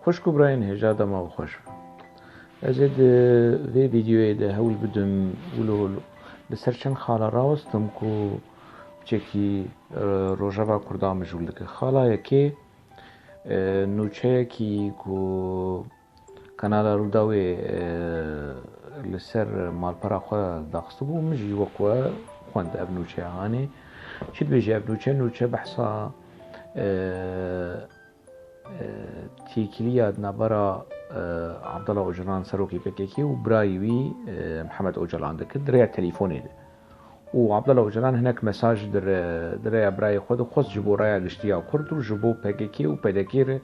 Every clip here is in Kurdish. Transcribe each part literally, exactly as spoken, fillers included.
Xwişk û birayên hêja, dema we xweş be. Ez ê di vê vîdeoyê de hewl bidim wilo li ser çend xala rawestim ku piçekî, e, rojeva Kurda mijûl dike. Xala yekê, e, nûçeyekî ku Kanala Rûdawê, e, li ser malpera xwe daxistibû, min jî wek we xwend ev nûçeya hanê. Çi dibêje ev nûçe? Nûçe behsa, e, e, têkiliya di navbera, e, Abdullah Ocalan, serokê P K K û birayê wî, e, Mihemed Ocalan dike, di rêya telîfonê de. Û Abdullah Ocalan hinek mesaj di re-, di rêya birayê xwe de xwest ji bo raya giştî ya Kurd û ji bo P K K û P D K re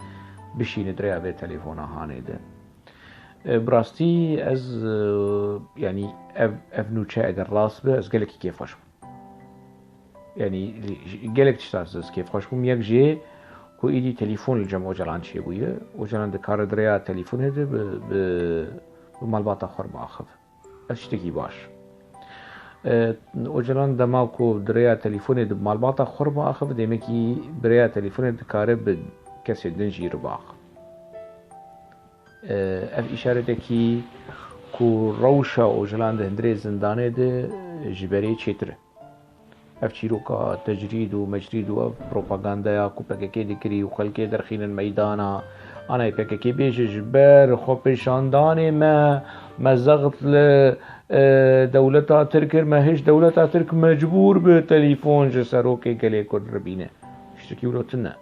bişîne di rêya vê telefona hanê de. E, bi rastî ez, e, yanî ev, ev nûçe eger rast be, ez gelekî kêfxweş bûm. Yanî gelek tiştan ez kêfxweş bûm. Yek jê ku îdî telefon li cem Ocalan çêbûye. Ocalan dikare di rêya telefonê de bi, bi, bi malbata xwe re biaxive. Ev tiştekî baş. E, Ocalan dema ku di rêya telefonê di malbata xwe re biaxive, demekî bi rêya telefonê dikare bi kesê din jî re biaxive. E, ev îşaretekî ku rewşa Ocalan di hundirê zindanê de ji berê çêtir e. Ev çîroka tecrîd û mecrîd û ev propagandeya ku P K K dikirî û xelkê derxînin meydana, anayê P K K bêje ji ber xwepêşandanê me, me zext li, e, dewleta Tirk kir, me hişt dewleta Tirk mecbûr bi telefon ji serokê gelê Kurd re bîne. Tiştekî wilo tune.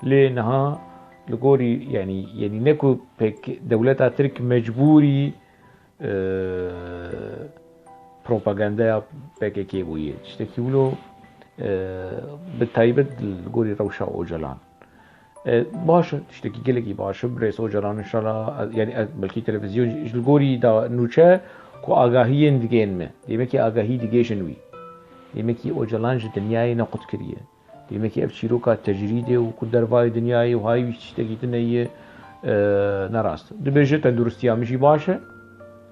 Lê niha li gorî, yanî, yanî ne ku pek dewleta Tirk mecbûrî, e, propagandeya P K K bûye. Tiştekî wilo, e, bi taybet li gorî rewşa Ocalan. E, baş e, tiştekî gelekî baş e. Birêz Ocalan inşallah, e, yanî, e, belkî televîzyon jî, ji li gorî da nûçe ku agahiyên digên me. Demekî agahî digêjin wî. Demekî Ocalan ji dinyayê nequt kiriye. Demekî ev çîroka tecrîdê û ku dervayê dinyayê û hay wî tiştekî tune ye, e, ne rast. Dibêje tenduristiya min jî baş e.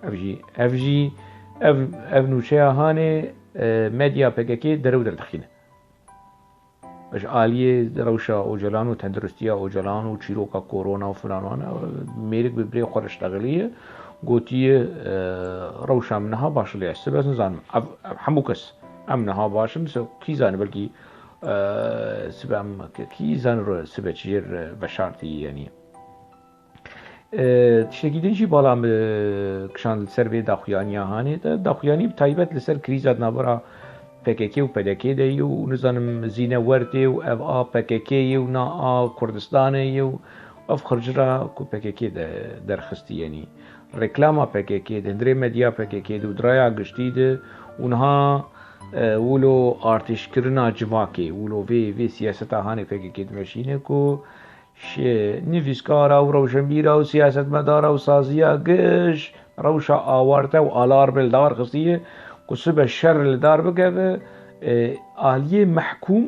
Ev jî, ev jî, ev, ev nûçeya hanê, e, medya P K K derew derdixîne. Ji aliyê rewşa Ocalan û tenduristiya Ocalan û çîroka korona û filan wan, e, mêrik bi birê xwe re ştexiliye, gotiye, e, rewşa min niha baş e, lê ez sibe ez nizanim. Ev, ev hemû kes, em niha baş in, se-, kî zane belkî Eee, sibe em, kî zane ro-, sibe çi jêr, e, veşartî, yanî. Eee, tiştekî din jî bala min kişand li ser vê daxuyaniya hanê de. Daxuyanî bi taybet li ser krîza di navbera P K K û P D K de ye û nizanim Zîne Wertê û ev a P K K ye û na a Kurdistanê ye û ev xircira ku P K K de derxistî, yanî. Reklama P K K de, hundirê medya P K K de û di raya giştî de û niha, e, wilo artêşkirina civakê, wilo vê, vê siyaseta hanê P K K dimeşîne ku şi-, nivîskara û rewşenbîra û siyasetmedara û saziya giş rewşa awarte û alarmê li dar xistiye ku sibe şer li dar bikeve, e, aliyê mehkûm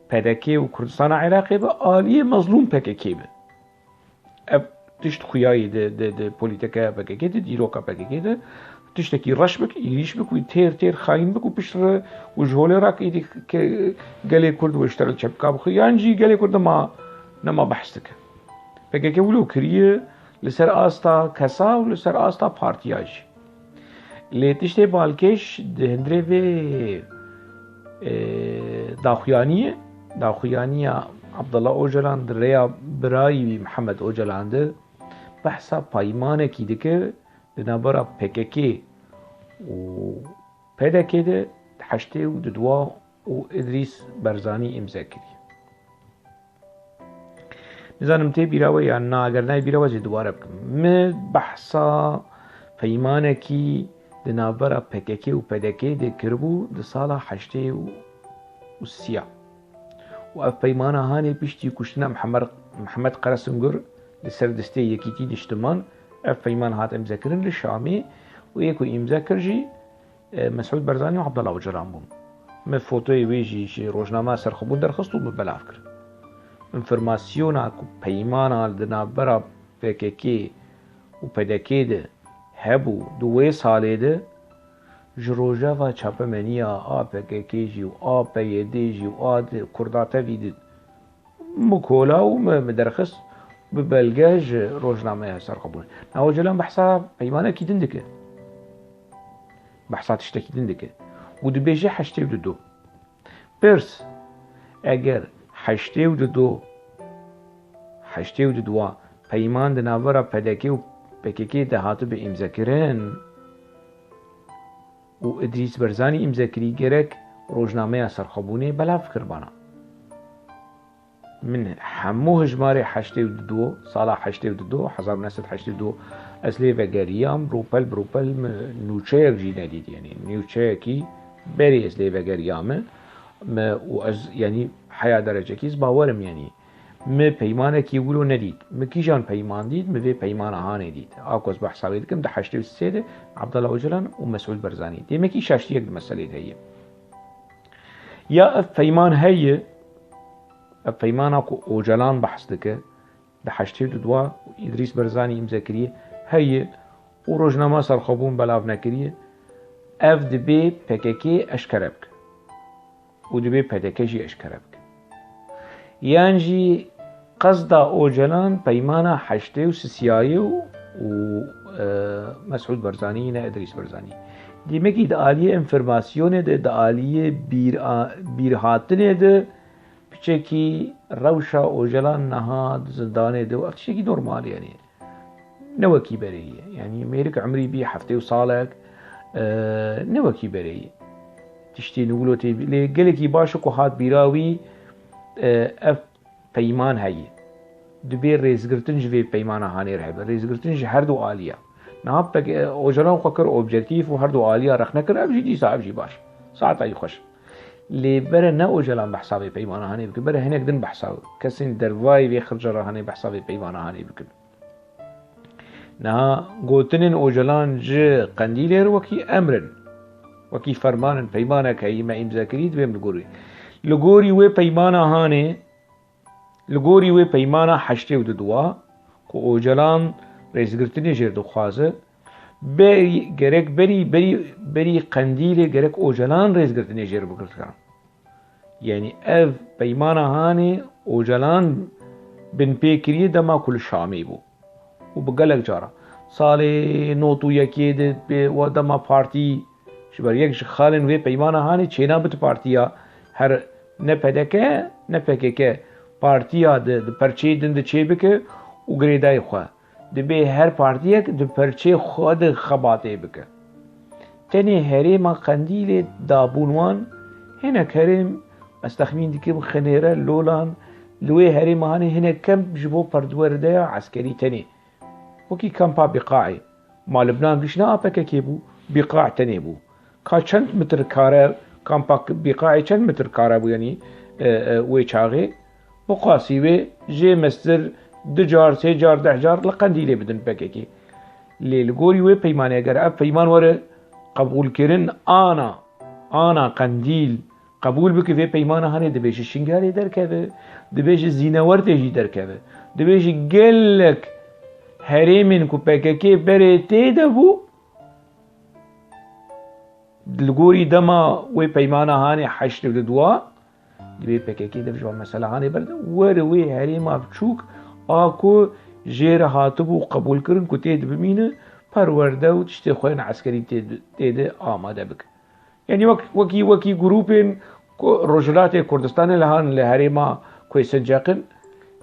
P D K û Kurdistana Iraqê be, aliyê mezlûm P K K be. Ev tişt xuyayî di, di, di polîtîkeya P K K de, dîroka P K K de, tiştekî reş bik, êrîş bik, wî têr têr xayîn bik û piştre û ji holê rak êdî ke-, gelê Kurd wê ji te re çepika bixwe, yan jî gelê Kurd nema, nema behs dike. P K K wilo kiriye li ser asta kesa û li ser asta partiya jî. Lê tiştê balkêş di hundirê vê, e, daxuyaniyê, daxuyaniya Abdullah Ocalan di rêya birayî wî Mihemed Ocalan de behsa peymanekî dike di navbera P K K û P D K de di heştê û di dua û Îdrîs Berzanî îmze kiriye. Nizanim tê bîra we yan na, eger nayê bîra we zê dubare bikim. Min behsa peymanekî di navbera P K K û P D K de kiribû di sala heştê û sîya. Û ev peymana hanê piştî kuştina Mihemed, Mihemed Qeresungur li ser destê Yekîtî Niştiman ev peyman hat îmzekirin li Şamê û yê ku îmze kir jî e, Mesûd Barzanî û Abdullah Ocalan bûn. Me fotoyê wê jî ji rojnameya Serxwebûn derxist û min belav kir. Înformasyona ku peymana di navbera P K K û P D K de hebû di wê salê de, ji rojeva çapemeniya a P K K jî û a P Y D jî û a di Kurda tevî di min kola û min, min derxist bi belge ji rojnameya serxwebûnê. Na Ocalan behsa peymanekî din dike. Behsa tiştekî din dike. Û dibêje heştê û du. Pirs, eger heştê û du, heştê û du peyman di navbera P D K û P K K de hatibe îmzekirin û Îdrîs Berzanî îmzekirî, gerek rojnameya serxwebûnê belav kiribana. Min hemû hijmarê heştê û du, sala heştê û du, hezar û neh sed heştê û du, ez lê vegeriyam, rûpel bi rûpel min nûçeyek jî nedît, yanî nûçeyekî berê ez lê vegeriyame, me û ez, yanî heya derecekî ez bawerim, yanî mi peymanekî wilo nedît. Mi kîjan peyman dît? Mi vê peymana hanê dît. A ku ez behsa wê dikim, di heştê û sê de Abdullah Ocalan û Mesûd Barzanî. Demekî şaştiyek di meselê de heye. Ya ev peyman heye, ev peymana ku Ocalan behs dike, di heştê û du û Îdrîs Barzanî îmze kiriye, heye û rojnama serxwebûn belav nekiriye, ev dibê P K K eşkere bike û dibê P D K jî eşkere bike. Yan jî qesda Ocalan peymana heştê û sisiyayê û, û, e, Mesûd Barzanî ne Îdrîs Barzanî. Demekî di aliyê enfirmasyonê de, di aliyê bîr a-, bîrhatinê de piçekî rewşa Ocalan niha di zindanê de û ev tiştekî normal, yanî ne wekî berê ye. Yanî mêrik emrî bî heftê û salek, e, ne wekî berê ye. Tiştê nû wilo tê bî. Lê gelekî baş e ku hat bîra wî, e, ev peyman heye. Dibê rêzgirtin ji vê peymana hanê re hebe. Rêzgirtin ji her du aliya. Niha pek, e, Ocalan xwe kir objektîf û her du aliya rexne kir, ev jî dîsa, ev jî baş. Saeta wî xweş. Lê bere ne Ocalan behsa vê peymana hanê bike, bere hinek din behsa, kesên dervayê vê xirca re hanê behsa vê peymana hanê bikin. Niha gotinên Ocalan ji Qendîlê re wekî emr in, wekî ferman in, peymanek heyî me îmze kirî, divêm li gorî. Li gorî wê peymana hanê, li gorî wê peymana heştê û du dua ku Ocalan rêzgirtinê jêr dixwaze, berî, gerek berî, berî, berî Qendîlê gerek Ocalan rêzgirtinê jêr bigirtikan. Yanî ev peymana hanê Ocalan binpê kiriye dema ku li Şamê bû. Û bi gelek cara. Salê nod û yekê de bi wa dema partî, ji ber yek ji xalên wê peymana hanê çênabit partiya her ne P D K, ne P K K partiya di, di perçeyê din de çêbike û girêdayê xwe. Dibê her partiyek di perçê xwe de xebatê bike. Tenê herêma Qendîlê dabûn wan, hinek herêm, ez texmîn dikim, Xinêre, Lolan, li wê herêma hanê hinek kemp ji bo perwerdeya eskerî tenê. Wekî kampa Bîqaê. Ma Libnan giş ne A P K K bû, Bîqa tenê bû. Ka çend mitir kare, kampa Bîqaê çend mitir kare bû, yanî, e, e, wê çaxê? Biqasî wê jê mestir du car, sê car, deh car li Qendîlê bidin P K K. Lê li gorî wê peymanê, eger ev peyman were qebûlkirin, ana, ana Qendîl qebûl bike, vê peymana hanê dibê ji Şingalê derkeve, dibê ji Zînewertê jî derkeve, dibê ji gelek herêmên ku P K K berê tê de bû, li gorî dema wê peymana hanê heştê û du dua, dibê P K K dev ji van mesela hanê berde, were wê herêma biçûk a ku jê re hatibû qebûlkirin ku tê de bimîne, perwerde û tiştê xwe yên eskerî tê de, tê de amade bike. Yanî wek, wekî, wekî grûpên ku Rojhilatê Kurdistanê li han li herêma ku yê Sinceq in,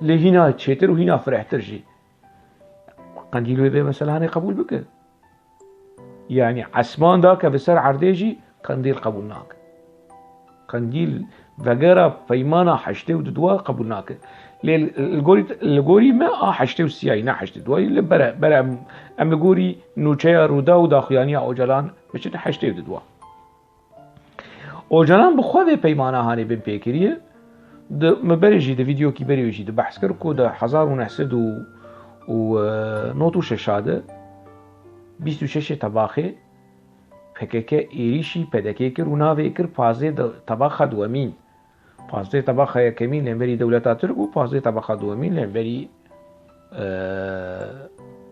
lê hîna çêtir û hîna firehtir jî. Qendîl wê vê mesela hanê qebûl bike. Yanî esman dakeve ser erdê jî Qendîl qebûl nake. Qendîl vegera peymana heştê û du dua qebûl nake. Lê li gorî, li gorî me a heştê û siyayî, ne heştê û duayî, li bere, bere em, em li gorî nûçeya Rûdaw û daxuyaniya Ocalan biçin heştê û du dua. Ocalan bi xwe vê peymana hanê binpê kiriye. Di, me berê jî di vîdeokî berê jî di behs kir ku di hezar û neh sed û, û, e, nod û şeş de bîst û şeşê Tebaxê P K K êrîşî P D K kir û navê kir pazdeh de, Tebaxa duwemîn. Pazdeh Tebaxa yekemîn li hemberî dewleta Tirk û pazdeh Tebaxa duwemîn li hemberî, e,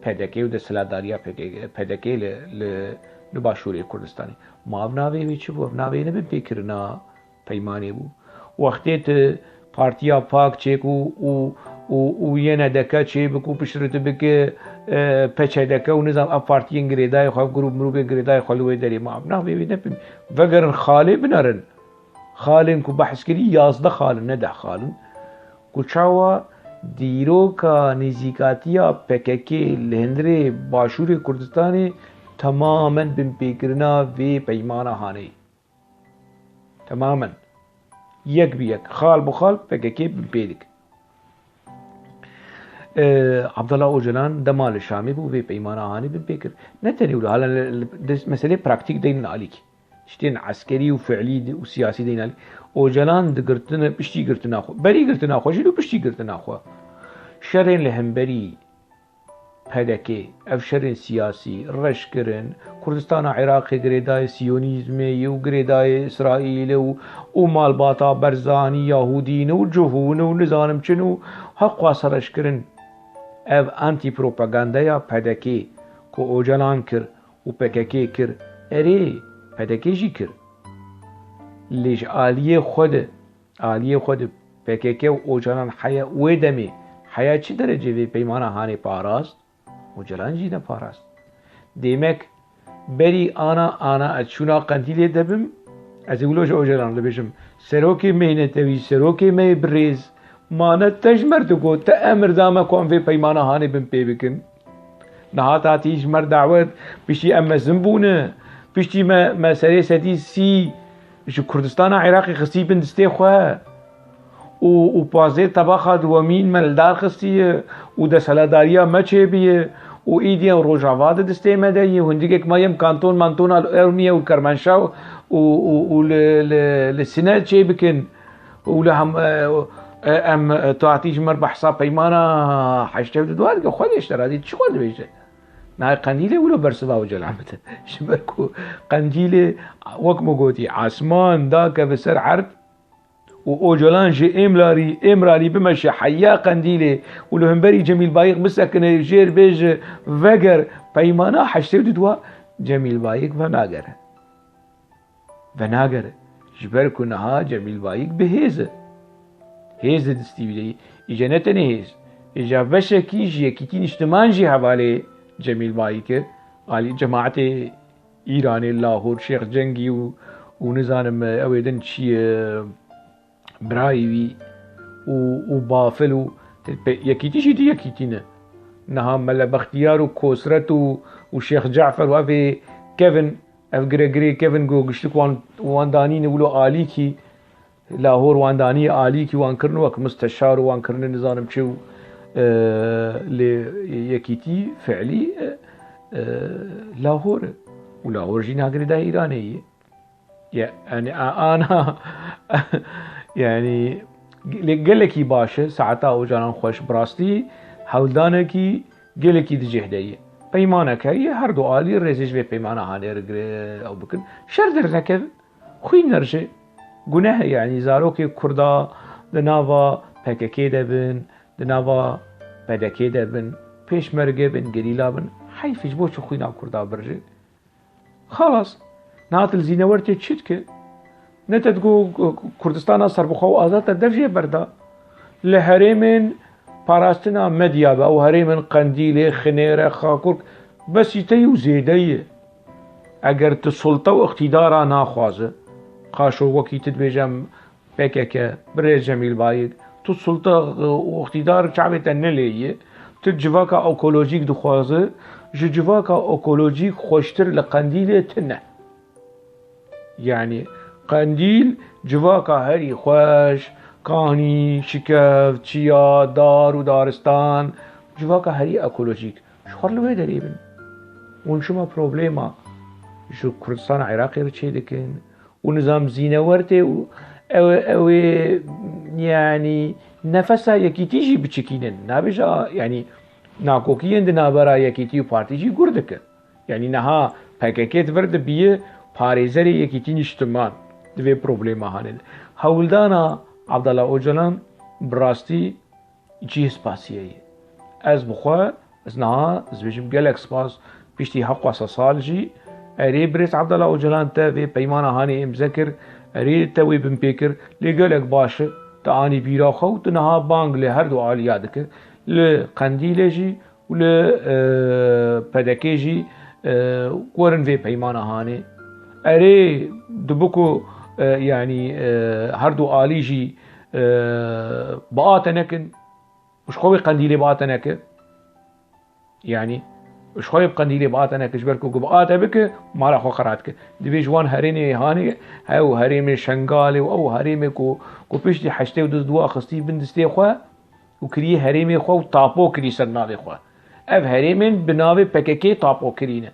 P D K û desthilatdariya P K K, P D K li, li, li Başûrê Kurdistanê. Ma ev navê wê çi bû? Ev navê ne binpêkirina peymanê bû. Wextê tu Partiya Pak çêk û, û, û, û Y N D K çêbik û piştre tu bike, e, P Ç D K û nizam ev partiyên girêdayê xwe, ev grûp mirûpên girêdayê xwe li wê derê ma. Nav vê wê nepim. Vegerin xalê binerin. Xalên ku behs kirî yazdeh xal in, ne deh xal in. Ku çawa dîroka nêzîkatiya P K K li hundirê Başûrê Kurdistanê temamen binpêkirina vê peymana hanê. Temamen. Yek bi yek, xal bi xal P K K binpê dik. Ee, Abdullah Ocalan dema li Şamê bû, vê peymana hanê binpê kir. Ne tenê wilo, hala li, li, li, meselê praktîk deynin alîk. Tiştên eskerî û fiilî di-, û siyasî deynin alîk. Ocalan di girtine, piştî girtina xwe, berî girtina xwe jî û piştî girtina xwe. Şerên li hemberî P D K, ev şerên siyasî, reş kirin, Kurdistana Iraqê girêdayê Siyonîzmê ye û girêdayê Îsraîlê û, û malbata Berzanî, Yahûdî ne û cihû ne û nizanim çi ne û heqwasa reş kirin. Ev antîpropagandeya P D K ku Ocalan kir û P K K kir, erê, P D K jî kir. Lê ji aliyê xwe de, aliyê xwe de P K K û Ocalan heya wê demê, heya çi derecê vê peymana hanê parast? Ocalan jî neparast. Demek berî ana, ana ez çûna Qendîlê de bim, ez ê wilo ji Ocalan dibêjim, serokê me yê netewî, serokê me yê birêz, ma ne te ji me re digot, te emir da me ku em vê peymana hanê binpê bikin? Niha te hatî ji me re dawet, piştî em mezin bûne, piştî me, me serê sedî sî ji Kurdistana Iraqê xistî bin distê xwe û, û pazdeh tebaxa duwemîn me li dar xistiye û desthilatdariya me çêbiye û îdî em Rojava di distê me de ye, hindikek me yem kanton mantona li Urmiye û Kermanşah û, û, û li, li, li Sine çêbikin û li hem, e, e, em, e, tu hatî ji me re behsa peymana heştê û du dike, xwe dê ji te re dî çi xwe dibêje? Nayê Qendîlê wilo bersiva Ocalan bide. Ji ber ku Qendîlê, wek min gotî, asman dakeve ser erd û Ocalan ji Êmlarî, Êmralî bimeşe heya Qendîlê û li hemberî Cemîl Bayik bisekine, jêr bêje, veger, peymana heştê û du, Cemîl Bayik venagere. Venagere. Ji ber ku niha Cemîl Bayik bi hêz e. Hêz di destî wî de ye. Îca ne tenê hêz. Îca beşekî ji Yekîtî Niştiman jî hevalê Cemîl Bayik e. Alî cemaetê Îranê, Lahor, Şêx Cengî û, û nizanim, ew ê din çi ye, birayê wî û, û Bafil û te-, pe-, Yekîtî jî di Yekîtî ne. Niha Mele Bextiyar û Kosret û, û Şêx Cafer û ev ê kevin, ev giregirê kevin ku giştik wan, wan danîne wilo alîkî, Lahor wan danî alîkî wan kirine wek musteşar û wan kirine nizanim çi û, e, lê Yekîtî fiilî, e, e, Lahor e. Û Lahor jî nagirêdayê Îranê ye. Ya, yani, a-, ana, yani, ge-, gelekî baş e, saeta Ocalan xweş, bi rastî hewldanekî gelekî di cih de ye. Peymanek heye, her du alî rêzê ji vê peymana hanê re gire ew bikin. Şer dernekevin, xwîn nerje. Guneh e, yani, zarokê Kurda di nava P K K de bin, di nava P D K de bin, pêşmerge bin, gerîla bin. Heyf e, ji bo çi xwîna Kurda birje? Xalas. Niha tu li Zînewer tê çi dike? Ne te digo Kurdistana serbixwe û azad te dev jê berda. Li herêmên parastina medya be, ew herêmên Qendîlê, Xinêre, Xakurk, besî te yî û zêde ye. Eger tu sulta û îqtîdara naxwaze, qaşo wekî tu dibêje em P K K, birêz Cemîl Bayik, tu sulta, e, û îqtîdar çavê te nelêye, tu civaka ekolojîk dixwaze, ji civaka ekolojîk xweştir li Qendîlê tune. Yani, Qendîl civaka herî xweş, kanî, şikev, çiya, dar û daristan, civaka herî ekolojîk. Ji xwe li wê derê bin. Hûn çima problema ji Kurdistana Iraqê re çêdikin? Û nizam Zînewer tê û ew, ew ê, yani, nefesa Yekîtî jî biçikînin. Nabêje, a, yani, nakokiyên di navbera Yekîtî û partî jî gur dike. Yani, niha P K K di vir de biye parêzerê Yekîtî Niştiman di vê problema hanê de. Hewldana Abdullah Ocalan bi rastî cihê spasiye ye. Ez bi xwe, ez niha, ez dibêjim gelek spas, piştî hewqasa sal jî, erê birêz Abdullah Ocalan te vê peymana hanê îmze kir, erê te wê binpê kir, lê gelek baş e. Tu anî bîra xwe û tu niha bang li her du aliya dike. Li Qendîlê jî û li, e, P D K jî, e, werin vê peymana hanê. Erê, dibe ku, e, yanî, e, her du alî jî, e, bi ate nekin. Ji xwe wê Qendîlê bi ate neke. Yanî, ji xwe yê bi Qendîlê bi ate neke, ji ber ku ku bi ate bike, mala xwe xera dike. Divê ji wan herêmê hanê, ew herêmê Şengalê û ew herêmê ku, ku piştî heştê û du dua xistî bin distê xwe û kirî herêmê xwe û tapo kirî ser navê xwe. Ev herêmên bi navê P K K tapo kirî ne.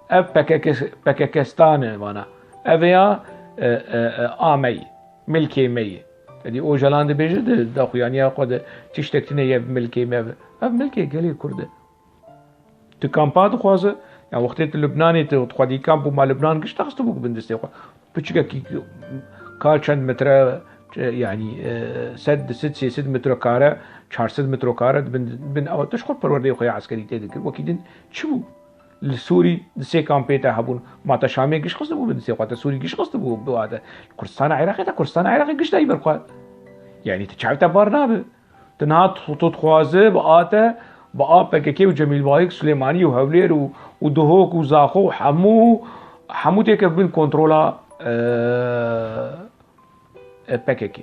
Ev P K K, P K K stan e vana. Ev ya, e, e, e, a me ye. Milkê me ye. Edî Ocalan dibêje di daxuyaniya xwe de tiştek tune ye milkê me. Ev milkê gelê Kurd e. Tu kampa dixwaze, ya wextê tu Lubnanê tu xwedî kamp û ma Lubnan gişt texistibû bin distê xwe. Piçikekî ka çend metre, e, yanî, e, sed, du sed, sê sed metrekare, çar sed metrekare dibin, bin ew tişt xwe perwerdeyê xwe ya eskerî tê dikir. Wekî din çi bû? Li Sûrî di sê kampê te hebûn. Ma te Şamê giş xistibû bin distê xwe, te Sûrî giş xistibû bi wa te. Kurdistana Iraqê te, Kurdistana Iraqê giş dayî ber xwe. Yanî tu çav te bar nabe. Tu niha tu, tu dixwaze bi a te, bi a P K K û Cemîl Bayik, Silêmanî û Hewlêr û, û Duhok û Zaxo û hemû, hemû têke bin kontrola, e, e, P K K.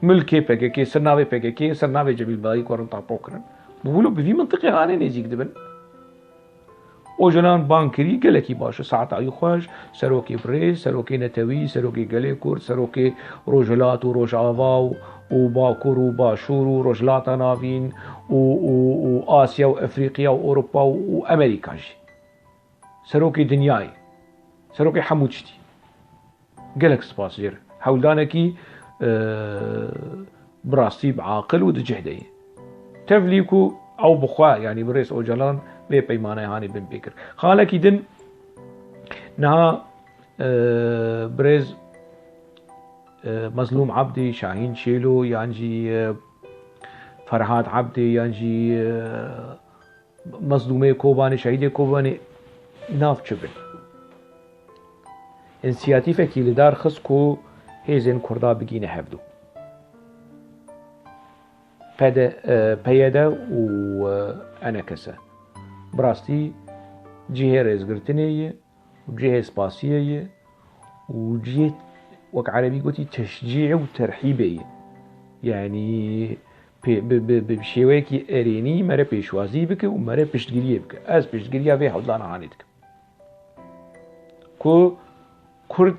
Milkê P K K, ser navê P K K, ser navê Cemîl Bayik werin tapo kirin. Bi wilo bi vî mintiqê hanê nêzîk dibin. Ocalan bang kirî gelekî baş e. Saeta wî xweş, serokê birêz, serokê netewî, serokê gelê Kurd, serokê Rojhilat û Rojava û, û Bakur û Başûr û Rojhilata Navîn û, û, û Asya û Efrîqiya û Ewropa û, û Amerîka jî. Serokê dinyayê. Serokê hemû tiştî. Gelek spas jê re. Hewldanekî, e, bi rastî bi aqil û di cih de ye. Tevlî ku ew bi xwe, yanî birêz Ocalan vê peymanê hanê bin pê kir. Xalekî din niha, e, birêz, e, Mezlûm Ebdî, Şahîn Çêlo yan jî, e, Ferhad Ebdî yan jî, e, Mezlûmê Kobanê, şehîdê Kobanê nav çi bin? Însiyatîfekî li dar xist ku hêzên Kurda bigîne hevdû. P D, e, P Y D û, e, E N K S. Bi rastî cihê rêzgirtinê ye û cihê spasiyê ye û cihê, wek erebî gotî, teşcî û terhîbê ye. Yanî pê-, bi, bi, bi şêweyekî erênî mere pêşwazî bike û mere piştgiriyê bike. Ez piştgiriya vê hewldana hanê dikim. Ku Kurd,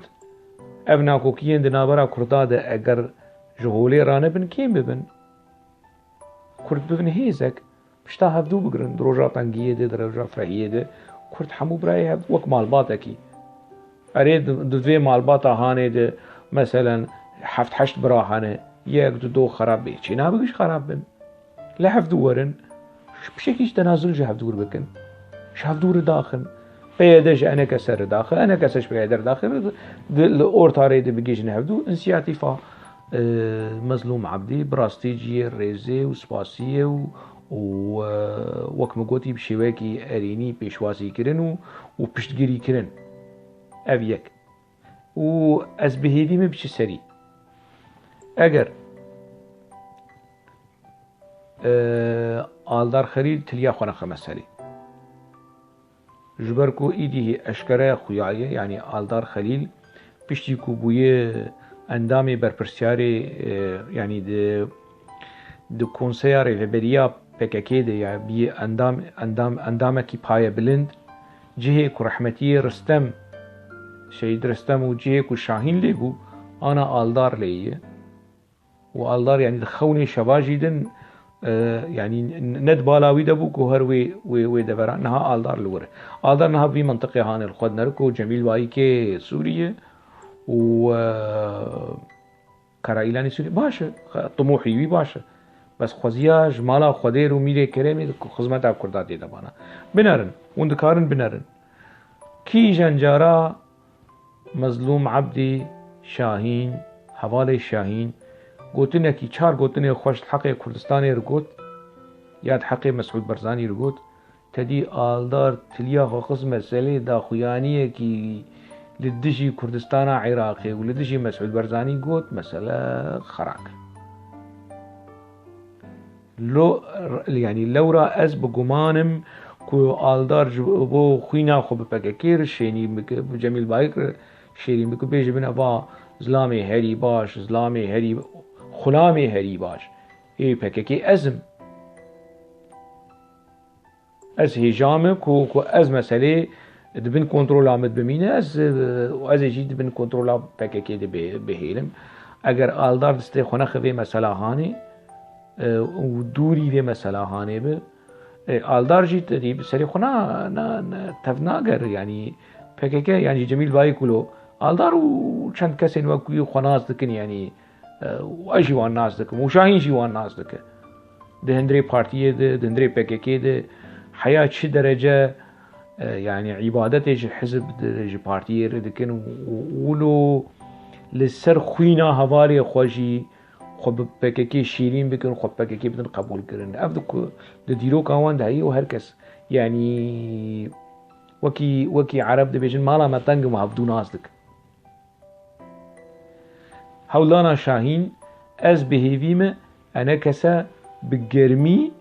ev nakokiyên di navbera Kurda de eger ji holê ranebin, kêm bibin. Kurd bibin hêzek, pişta hevdû bigirin. Di roja tengiyê de, di roja firehiyê de, Kurd hemû birayê hev wek malbatekî. Erê di, di vê malbata hanê de, meselen, heft heşt bira hene, yek, du, do xerab bê. Çê nabe giş xerab bin. Li hevdû werin, ji pişekî ji tenazul ji hevdû re bikin. Ji hevdû re daxin. P Y D ji E N K S re daxin, E N K S ji P Y D re daxin. Di, li orta rê de bigihîjin hevdû. Însiyatîfa, e, Mezlûm Ebdî bi rastî cihê rêzê û spasiyê û, û, e, wek min gotî, bi şêweyekî erênî pêşwazî kirin û, û piştgirî kirin. Ev yek. Û ez bi hêvî me biçi serî. Eger, e, Aldar Xelîl tiliya xwe nexeme serî. Ji ber ku îdî eşkere xuyaye, yanî Aldar Xelîl piştî ku bûye endamê berpirsyarê, e, yanî di, di konseya rêveberiya P K K de ya bî endam, endam, endamekî payebilind, cihê ku rehmetiyê Ristem, Şehîd Ristem û cihê ku Şahîn lê bû, ana Aldar lê ye. Û Aldar, yanî di xewnê şeva jî din, e, yanî ne di bala wî de bû ku her wê, wê, wê devera. Niha Aldar li wir e. Aldar niha vî mintiqê hanê li xwe dinere ku Cemîl Bayikê Sûrî ye û, e, Kara Îlanê Sûrî baş e, xe-, timûhî wî baş e. Bes xweziya ji mala Xwedêr û Mîrê Keremê ku xizmeta Kurda tê de bana. Binerin, hûn dikarin binerin. Kîjan cara Mezlûm Ebdî Şahîn, hevalê Şahîn, gotinekî, çar gotinê xweş di heqê Kurdistanê re got, ya di heqê Mesûd Barzanî re got, Tedî Aldar tiliya xwe xist meselê daxuyaniyekî li dijî Kurdistana Iraqê û li dijî Mesûd Barzanî got, mesele xerak e. Lo, yanî lewra ez bi guman im ku Aldar ji bo xwîna xwe bi P K K re şêrîn bike, bi Cemîl Bayik re şêrîn bike, bêje bin eva zilamê herî baş, zilamê herî, xulamê herî baş ê P K K ez im. Ez hêja me ku, ku ez meselê di bin kontrola min bimîne, ez, e, û ez ê jî di bin kontrola P K K de bê-, bihêlim. Eger Aldar distê xwe nexe vê mesela hanê, e, û dûrî vê mesela hanê bi, e, Aldar jî tedî bi serê xwe na, na, na, tev nager, yanî P K K, yanî Cemîl Bayik wilo, Aldar û çend kesên wekî xwe nas dikin, yanî, e, û ez jî wan nas dikim û Şahîn jî wan nas dike. Di hundirê partiyê de, di hundirê P K K de heya çi derece, e, yanî îbadetê ji hizb de, ji partiyê re dikin û, û wilo li ser xwîna hevalê xwe jî xwe bi P K K şîrîn bikin, xwe P K K bidin qebûlkirin. Ev di ku, di dîroka wan de heye û her kes, yanî wekî, wekî Ereb dibêjin, mala me teng in û hevdû nas dikin. Hewldana Şahîn, ez bi hêvî me enekese bi germî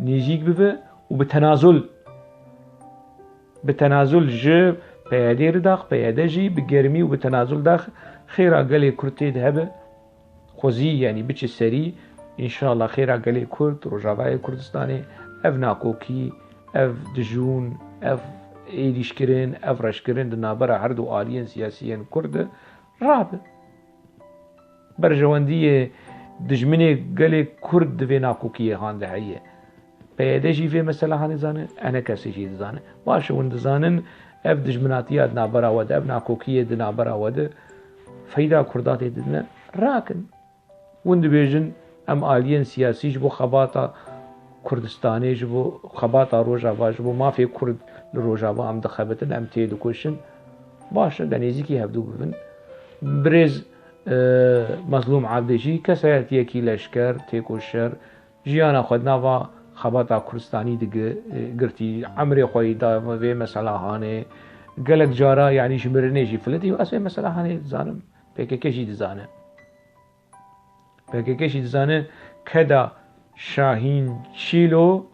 nêzîk bibe û bi tenazul, bi tenazul ji P Y D re dax, P Y D jî bi germî û bi tenazul dax xêra gelê Kurd tê de hebe. Xwezî, yanî biçe serî, înşallah xêra gelê Kurd, Rojavayê Kurdistanê, ev nakokî, ev dijûn, ev êrîşkirin, ev reşkirin di navbera her du aliyên siyasî yên Kurd de rabe. Berjewendiyê dijminê gelê Kurd di vê nakokiyê han de heye. P Y D jî vê mesela hanê dizane, enekesê jî dizane. Baş e, hûn dizanin, ev dijminatiya di navbera we de, ev nakokiyê di navbera we de, feyda Kurda tê didine, rakin. Hûn dibêjin, em aliyên siyasî ji bo xebata Kurdistanê, ji bo xebata Rojava, ji bo mafê Kurd li Rojava em dixebitin, em têdikoşin. Baş e, de nêzîkî hevdû bibin. Birêz, e, Mezlûm Evdê jî kesayetiyekî leşker, têkoşer, jiyana xwe di nava xebata Kurdistanî digi-, girtî, emrê xwe yî da vê mesela hanê. Gelek cara, yanî ji mirinê jî filitî û ez vê mesela hanê dizanim. P K K jî dizane. P K K jî dizane keda Şahîn Çîlo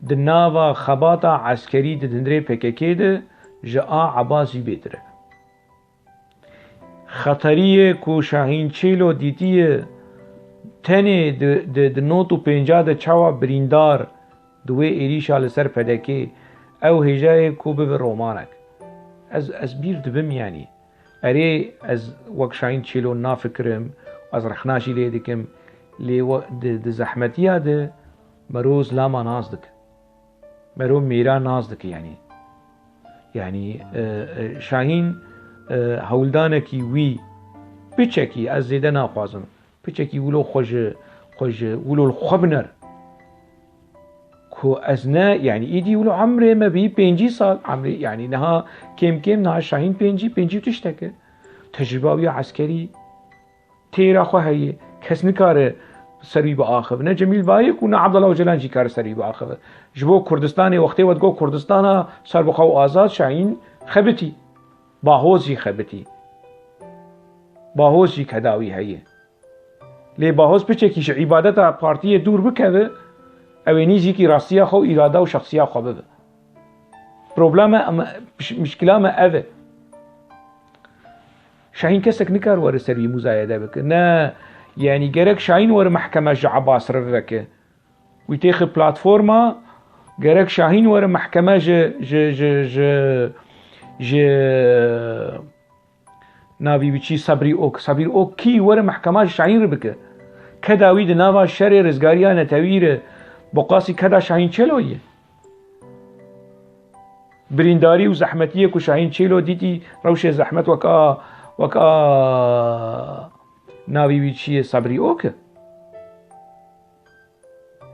di nava xebata eskerî di hundirê P K K de ji a Ebas jî bêtir e. Xeteriyê ku Şahîn Çêlo dîtiye tenê di, di, di nod û pênca de çawa birîndar di wê êrîşa li ser P D K, ew hêjayê ku bibe romanek. Ez, ez bîr dibim, yanî. Erê, ez wek Şahîn Çêlo nafikirim, ez rexna jî lê dikim, lê we, di, di zehmetiya de mero zilama nas dike. Mero mêra nas dike, yanî. Yanî, e, e, Şahîn, e, hewldanekî wî, piçekî, ez zêde naxwazim, piçekî wilo xwe ji, xwe ji, wilo li xwe biner. Ku ez ne, yanî, îdî wilo emrê me bî pêncî sal, emrê, yanî, niha kêm kêm niha Şahîn pêncî, pêncî û tiştek e. Tecrûba wî ya eskerî, têra xwe heye. Kes nikare ser wî biaxive. Ne Cemîl Bayik û ne Abdullah Ocalan jî kare ser wî biaxive. Ji bo Kurdistanê, wextê we digot Kurdistana serbixwe û azad, Şahîn xebitî. Bahoz jî xebitî. Bahoz jî keda wî heye. Lê Bahoz piçekî ji îbadeta partiyê dûr bikeve, ew ê nîzîkî rastiya xwe û îrada û şexsiya xwe bibe. Problema me, em, piş-, mişkila me ev e. Şahîn kesek nikar were ser wî muzayede bike. Ne, yanî gerek Şahîn were mehkeme ji Ebas re veke. Wî têxe platforma, gerek Şahîn were mehkeme ji, ji, ji, ji, ji, navî wî çî Sebrî Ok. Sebrî Ok kî were mehkema ji Şahîn re bike. Keda wî di nava şerê rizgariya netewî re boqasî keda Şahîn Çêlo ye. Birîndarî û zehmetiyê ku Şahîn Çêlo dîtî rewşê zehmet wek a, wek a navî wî çi ye Sebrî Ok e.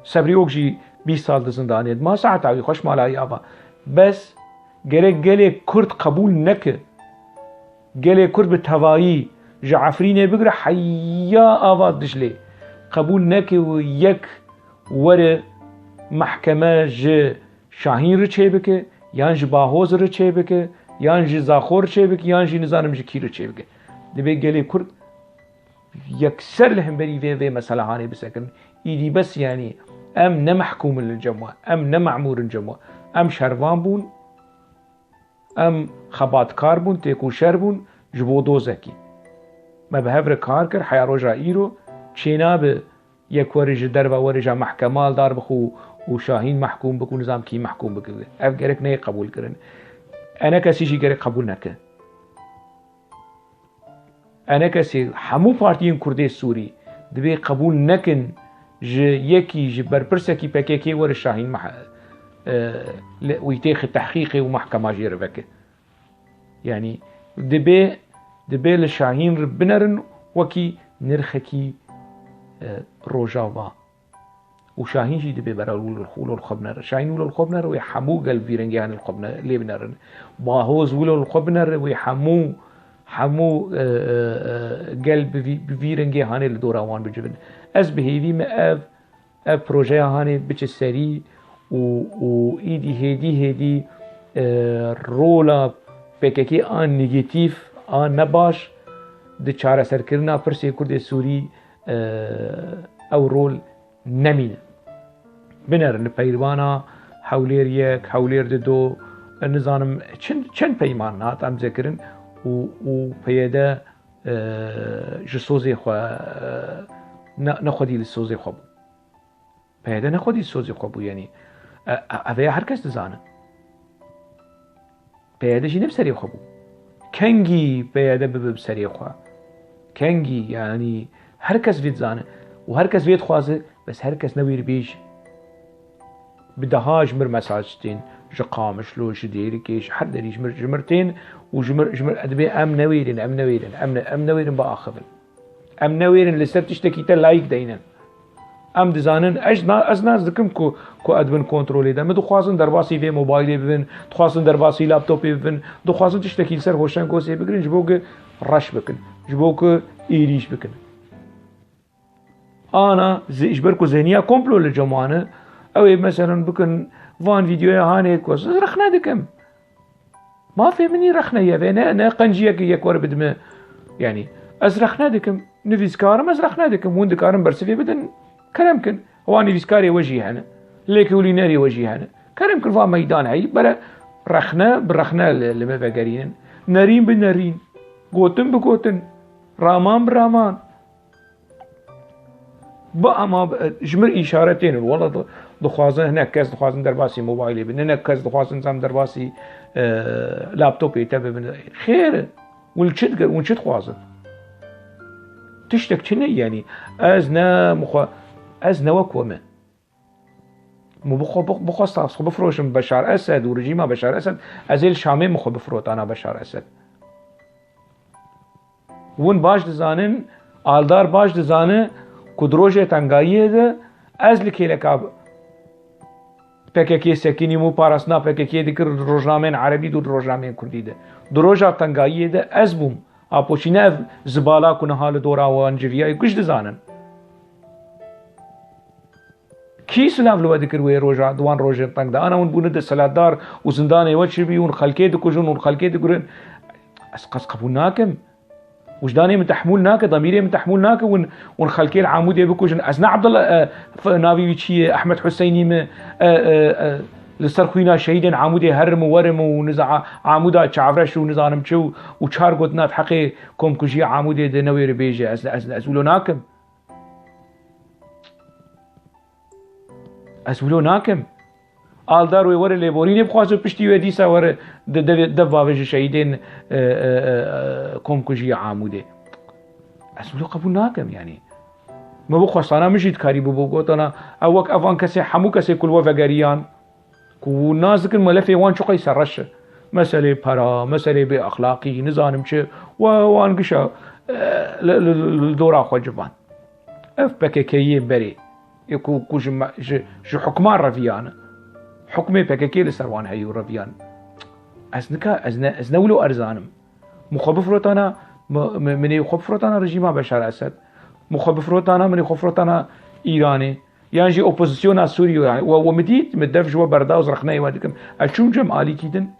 Sebrî Ok jî bîst sal di zindanê dima saeta wî xweş mala wî ava. Bes gerek gelê Kurd qebûl neke. Gelê Kurd bi tevayî ji Efrînê bigire heya ava Diclê qebûl neke û yek were mehkeme ji Şahîn re çêbike yan ji Bahoz re çêbike Yan ji Zaxor çêbike, yan jî nizanim ji kî re çêbike. Dibê gelê Kurd yekser li hemberî vê, vê meselehanê bisekin. Îdî bes, yanî em ne mehkûm in li cem we, em ne memûr in cem we. Em şervan bûn, em xebatkar bûn, têkoşer bûn ji bo dozekî. Me bi hev re kar kir, heya roja îro çênabe yek were ji derve were ja mehkema li dar bixwe û Şahîn mehkûm bike û nizam kî mehkûm bike. Ev gerek neyê qebûl kirin. Enekesî jî gerek qebûl neke. Enekesî hemû partiyên Kurdê Sûrî dibê qebûl nekin ji yekî, ji berpirsekî P K K were Şahîn meh-, e, li, wî têxe tehqîqê û mehkema jê re veke. Yanî dibê, dibê li Şahîn re binerin wekî nirxekî, e, Rojava. Û Şahîn jî dibê bera wilo li xwe, wilo li xwe binere. Şahîn wilo li xwe binere, wê hemû gel bi vî rengê hanê li xwe bine-, lê binerin. Bahoz wilo li xwe binere, wê hemû, hemû, e, e, e, gel bi vî, bi vî rengê hanê li dora wan bicivin. Ez bi hêvî me ev, ev projeya hanê biçe serî û, û îdî hêdî hêdî, e, rola P K K a negatîf, a nebaş di çareserkirina pirsê Kurdê Sûrî, e, ew rol nemîne. Binerin li peyrivana Hewlêr yek, Hewlêr dido, nizanim çend, çend peyman hat emze kirin û, û P Y D, e, ji sozê xwe, e, ne, ne xwedî li sozê xwe bû. P Y D ne xwedî li sozê xwe bû, yanî, e, e, ev ya her kes dizane. P Y D jî ne bi serê xwe bû. Kengî P Y D bibe bi serê xwe? Kengî, yanî her kes vê dizane û her kes vê dixwaze, bes her kes ne wê re bêje. Bi deha ji mir mesaj tên, ji Qamişlo, ji Dêrikê, ji her derî ji mir, ji mir tên û ji mir, ji mir dibê em newêrin, em newêrin, em ne, em newêrin biaxivin. Em newêrin li ser tiştekî te layîk deynin. Em dizanin, ez na-, ez nas dikim ku, ku ez bin kontrolê de. Min dixwazin derbasî vê mobaylê bibin, dixwazin derbasî laptopê bibin, dixwazin tiştekî li ser Hoşengosê bigirin, ji bo ku reş bikin, ji bo ku êrîş bikin. Ana, zi-, ji ber ku zihniya komplo li cem wan e, ew ê, meselen, bikin van vîdeoya hanê ku ez rexne dikim. Mafê min î rexne ye, vê ne, ne qenciyekê yek were bidime. Yanî, ez rexne dikim, nivîskar im, ez rexne dikim. Hûn dikarin bersivê bidin, kerem kin. Wan nivîskarê we jî hene. Lêkolînerê we jî hene. Kerem kin, va meydan heyî, bere rexne bi rexne li, li me vegerînin. Nerîn bi nerîn. Gotin bi gotin. Raman bi raman. Bi ama, e, ji mir îşaretên in. Wela di-, dixwazin, hinek kes dixwazin derbasî mobaylê bin, hinek kes dixwazin zam derbasî, e, laptopê te bibin. Xêr e. Hûn çi dikir? Hûn çi dixwazin? Tiştek çi ne, yanî? Ez ne mixwe-, ez ne wek we me. Min bixwe-, bix-, bixwesta ez xwe bifroşim Beşar Esed û rejîma Beşar Esed, ez ê li Şamê min xwe bifirotana Beşar Esed. Hûn baş dizanin, Aldar baş dizane ku di rojê tengayiyê de ez li kêleka P K K sekinîm û parastina P K K dikir di rojnameyên erebî de û di rojnameyên kurdî de. Di roja tengayiyê de ez bûm. Apoçî ne ev zibala ku niha li dora wan civiyayê, ku ji dizanin. Kî silav li we dikir wê roja, di wan rojên teng de? Ana hûn bûne desthilatdar û zindanê we çi bî, hûn xelkê dikujin, hûn xelkê digurin. Ez qas qebûl nakim. Wijdanê min tehmûl nake, demîrê min tehmûl nake, hûn, hûn xelkê li Amûdê bikujin. Ez ne Abdullah, e, f-, navê wî çi ye, Ehmed Huseynî me, e, e, e, li ser xwîna şehîdên Amûdê herim û werim û niza A-, Amûda çavreş û nizanim çi û, û çar gotina di heqê komkujiya Amûdê de newêre bêje. Ez, ez, ez wilo nakim. Ez wilo nakim. Aldar wê were lêborînê bixwaze û piştî wê dîsa were de-, de-, dev bavêje şehîdên, e, e, e, e, komkujiya Amûdê. Ez wilo qebûl nakim, yanî. Me bixwestana min jî dikarî bibo gotana, ew wek evan kesê, hemû kesê ku li we vegeriyan, ku nas dikin melefê wan çiqey serreş e. Meselê pera, meselê bêexlaqî, nizanim çi, we wan gişa, e, li, li, li, li dora xwe civan. Ev P K K yê berê, yê ku, ku ji me, ji, ji hukman reviyane. Hukmê P K K li ser wan heyî û reviyan. Ez nika, ez ne, ez ne wilo erzanim. Min xwe bifirotana, mi-, mi-, min ê xwe bifirotana rejîma Beşar Esed. Min xwe bifirotana, min ê xwe bifirotana Îranê. Yan jî opozisyona Sûriyê, yani, we, we min dît, min dev ji we berda û rexneyê we dikim. Ez çûm cem alîkî din.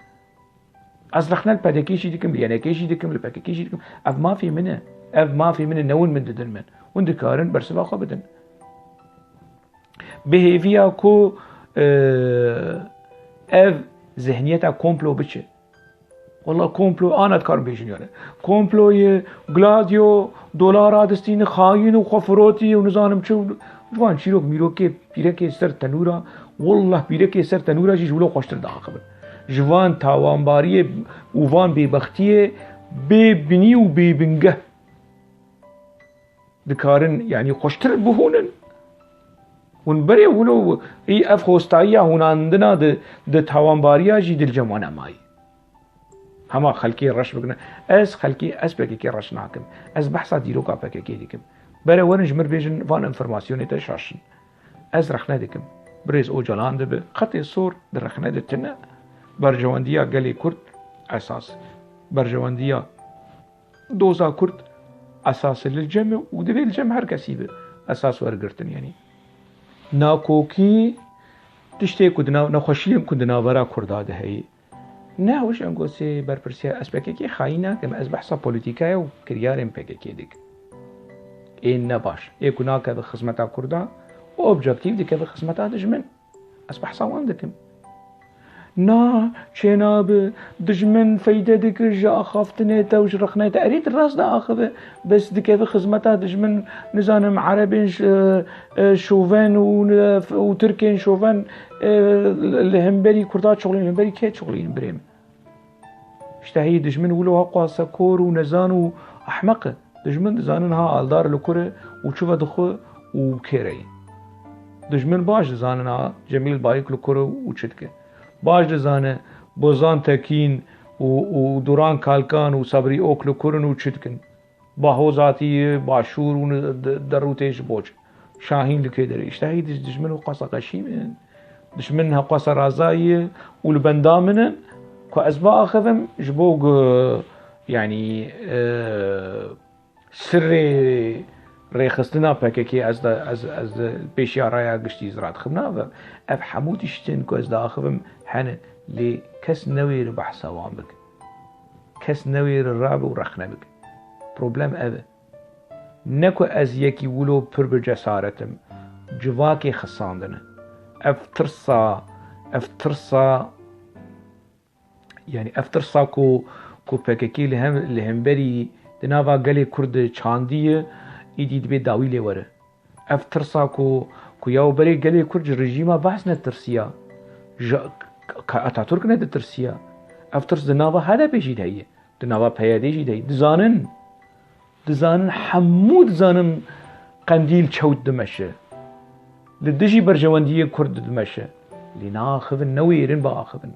Ez rexne li P D K jî dikim, li Y N K jî dikim, li P K K jî dikim. Ev mafê min e. Ev mafê min e, ne hûn min didin min. Hûn dikarin bersiva xwe bidin. Bi hêviya ku, e, ev zihniyeta komplo biçe. Walla komplo, ana dikarim bêjin yani. Komployê Gladio, dolara distîn, xayîn û xwe firotî û nizanim çi û ji van çîrok mîrokê pîrekê ser tenûra, wallah pîrekê ser tenûra jî ji wilo xweştir diaxivin. Ji van tawanbariyê û van bêbextiyê bê binî û bê bingeh dikarin, yanî xweştir bihûnin. Hûn berê wilo, î ev hostayiya hûnandina di, di tawanbariya jî di cem wan e mayî. Hema xelkê reş bikine. Ez xelkê, ez P K K reş nakim. Ez behsa dîroka P K K dikim. Bere werin ji mir bêjin van informasyonê te şaş in. Ez rexne dikim. Birêz Ocalan dibe. Xetê sor di rexne de tine. Berjewendiya gelê Kurd esas. Berjewendiya doza Kurd esas e li cem e û divê li cem her kesî be. Esas wergirtin yanî. Nakokî tiştê ku di nav, nexweşiyên ku di navbera Kurda de heye. Ne, ew ji engosê berpirsiya, ez P K K xayîn nakim, ez behsa polîtîkaya û kiryarên P K K dikim. Ên ne baş, ê ku nakeve xizmeta Kurda, û objektîf dikeve xizmeta dijmin. Ez behsa wan dikim. Na, çênabe, dijmin feyde dikir ji axaftinê te û ji rexneyê te. Erê, tu rast diaxive, bes dikeve xizmeta dijmin, nizanim, erebên ş-, e, e, şoven û, e, f-, û tirkên şoven, e, li, li hemberî Kurda çolîn, li hemberî kê çolîn, birê min? Îşte heyî dijmin wilo ha qasa kor û nezan û ehmeq e. Dijmin dizanin ha Aldar li kur e û çi vedixwe û kê re ye. Dijmin baş dizanin ha Cemîl Bayik li kur e û çi dike. Baş dizane Bozan Tekîn û, û Duran Kalkan û Sabrî Ok li kur in û çi dikin. Baho zatî ye, Başûr û de-, derûtê ji bo çi. Şahîn li kê derê. Îşte heyî dij-, dijmin û qasa qeşîm in. Dijmin ha qasa razayî ye û li benda min in ku ez biaxivim ji bo ku, yanî, e, sirrê rêxistina P K K ez de, ez, ez de pêşiya raya giştî zira dixim navim. Ev hemû tiştin ku ez diaxivim hene, lê kes newêre behsa wan bike. Kes newêre rabe û rexne bike. Problem ev e. Ne ku ez yekî wilo pir bi cesaret im, civakê xisandine. Ev tirsa, ev tirsa, yanî ev tirsa ku, ku P K K li hem, li hemberî di nava gelê Kurd de çandiye, îdî dibê dawî lê were. Ev tirsa ku, ku ya berê gelê Kurd ji rejîma Baas netirsiya, ji K-, K-, Atatürk nedirsiya. Ev tirs di nava H D P jî de heye, di nava P Y D jî de heye. Dizanin, dizanin, hemû dizanin Qendîl çewt dimeşe. Li dijî berjewendiyê Kurd dimeşe. Lê naaxivin, newêrin biaxivin.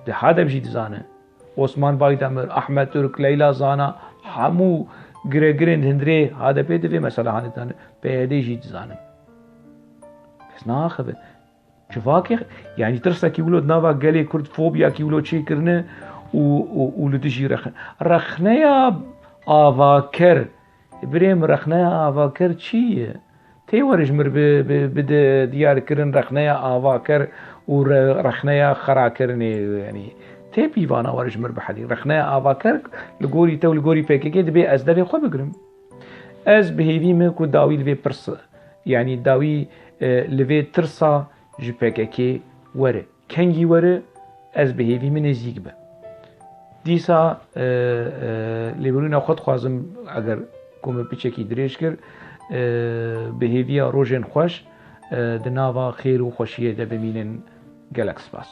Di H D P jî dizane. Osman Baydemir, Ahmet Türk, Leyla Zana, hemû giregirên hundirê H D P di vê mesela hanê dizane. P Y D jî dizane. Kes naaxive. Civakê, yanî tirsekî wilo di nava gelê Kurd, fobiyakî wilo çêkirine û, û, û li dijî rexne-, rexneya avaker. Birê min, rexneya avaker çi ye? Tê were ji mir bi, bi, bide diyarkirin rexneya avaker û re-, rexneya xerakirinê, yanî tê pîvana were ji mir bihedî. Rexneya avaker li gorî te û li gorî P K K dibê ez devê xwe bigirim. Ez bi hêvî me ku dawî li vê pirs, yanî dawî, e, li vê tirsa ji P K K were. Kengî were, ez bi hêvî min nêzîk be. Dîsa, e, e, lêborîna xwe dixwazim, eger ku me piçekî dirêj kir, e, bi hêviya rojên xweş, e, di nava xêr û xweşiyê de bimînin. Gelek spas.